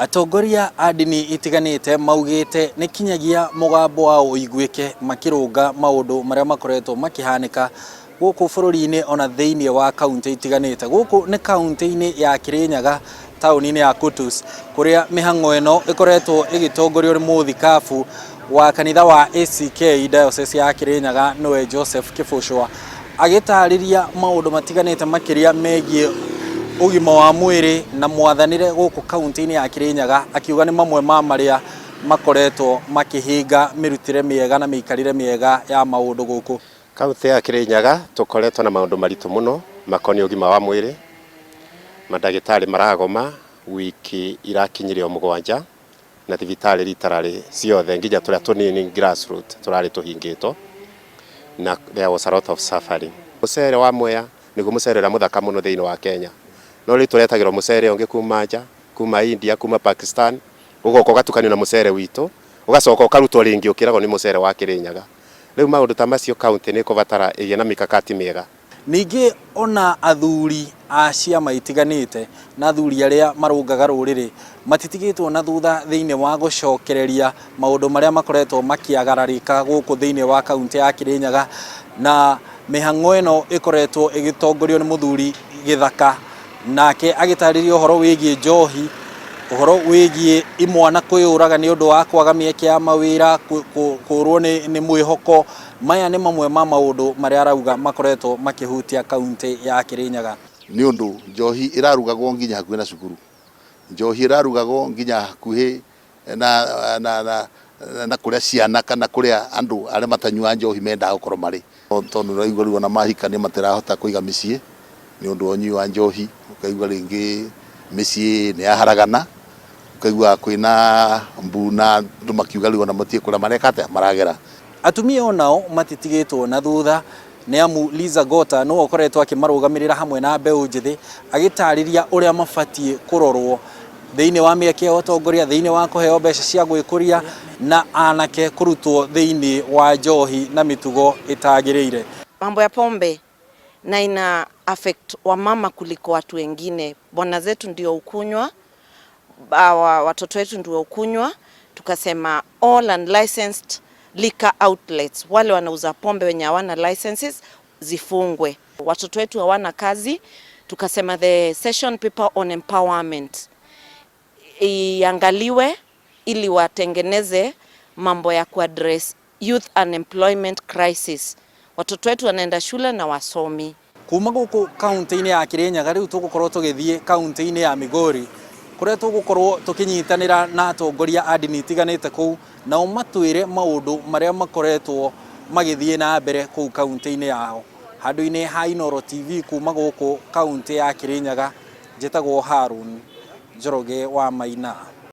Atongoria a ndini itiganĩte maugĩte nĩ kinyagia mũgambo wao ũiguĩke makĩrũnga maũndũ marĩa makoretwo makĩhanĩka gũkũ bũrũri-inĩ ona thĩinĩ wa kaunti itiganĩte. Gũkũ nĩ kaunti-inĩ ya Kĩrĩnyaga taũni-inĩ ya Kutus kũrĩa mĩhang'o ĩno ĩkoretwo ĩgĩtongorio nĩ mũthikabu wa kanitha wa ACK Diocese ya Kĩrĩnyaga nĩwe Joseph Kĩbũcwa agĩtarĩria maũndũ matiganĩte makĩria megiĩ ũgima wa mwĩrĩ na mwathanĩre gũkũ kaunti-inĩ ya Kĩrĩnyaga akiuga nĩ mamwe ma marĩa makoretwo makĩhĩnga mĩrutĩre mĩega na mĩikarĩre mĩega ya maũndũ gũkũ. Kauntĩ ya Kĩrĩnyaga tũkoretwo na maũndũ maritũ mũno makoniĩ ũgima wa mwĩrĩ, mandagĩtarĩ maragoma wiki irakinyire o mũgwanja na thibitarĩ ritararĩ ciothe nginya tũrĩa tũnini grassroot tũrarĩ tũhingĩtwo na there was a lot of suffering. Mũcere wa Mwea nĩguo mũcere ũrĩa mũthaka mũno thĩinĩ wa Kenya, no rĩu tũretagĩrwo mũcere ũngĩ kuma nja, kuma India, kuma Pakistan, ũgoka ũgatukanio na mũcere witũ, ũgacoka ũkarutwo rĩngĩ ũkĩragwo nĩ mũcere wa Kĩrĩnyaga. Rĩu maũndũ ta macio county nĩ ĩkũbatara ĩgĩe na mikakati mĩega. Ningĩ o na athuri a ciama itiganĩte na athuri arĩa marũngaga rũrĩrĩ matitigĩtwo na thutha thĩinĩ wa gũcokereria maũndũ marĩa makoretwo makĩagararĩka gũkũ thĩinĩ wa kaunti ya Kĩrĩnyaga, na mĩhang'o ĩno ĩkoretwo ĩgĩtongorio nĩ mũthuri Gĩthaka, nake agĩtarĩria ũhoro wĩgiĩ njohi, ũhoro wĩgiĩ imwana kwĩyũraga nĩ ũndũ wa kwaga mĩeke ya mawĩra, kũrwo nĩ mwĩhoko. Maya nĩ mamwe ma maũndũ marĩa arauga makoretwo makĩhutia kaunti ya Kĩrĩnyaga. Nĩ ũndũ njohi ĩrarugagwo nginya hakuhĩ na cukuru, njohi ĩrarugagwo nginya hakuhĩ na, na, na, na kũrĩa ciana kana kũrĩa andũ arĩa matanyuaga njohi mendaga gũkorwo marĩ. Tondũ ũraigua rĩu ona mahikania matirahota kũiga mĩciĩ nĩ ũndũ wa ũnyui wa njohi, ũkaigua rĩngĩ mĩciĩ nĩ yaharagana, ũkaigua kwĩna mbu na andũ makiuga rĩu ona matiũĩ kũrĩa mareka atĩa maragera. Atumia o nao matitigĩtwo na thutha nĩ amu Liza Gota nĩwe ũkoretwo akĩmarũgamĩrĩra hamwe na mbeũ njĩthĩ agĩtarĩria ũrĩa mabatiĩ kũrorwo thĩinĩ wa mĩeke ya ũtongoria, thĩinĩ wa kũheo mbeca cia gwĩkũria na anake kũrutwo thĩinĩ wa njohi na mĩtugo ĩtagĩrĩire. Mambo ya pombe na ina affect wamama kuliko watu wengine. Bwana zetu ndio ukunywa, watoto wetu ndio ukunywa. Tukasema all unlicensed liquor outlets, wale wanauza pombe wenye hawana licenses zifungwe. Watoto wetu hawana kazi, tukasema the session paper on empowerment iangaliwe ili watengeneze mambo ya kuaddress youth unemployment crisis. Watoto wetu wanaenda shule na wasomi. Kuma gũkũ kaunti-inĩ ya Kĩrĩnyaga rĩu tũgũkorwo tũgĩthiĩ kaunti-inĩ ya Migori kũrĩa tũgũkorwo tũkĩnyitanĩra na atongoria a ndini itiganĩte kũu nao matwĩre maũndũ marĩa makoretwo magĩthiĩ na mbere kũu kaunti-inĩ yao. Handũ-inĩ ha Inooro TV kuma gũkũ kaunti ya Kĩrĩnyaga njĩtagwo Harun Njoroge wa Maina.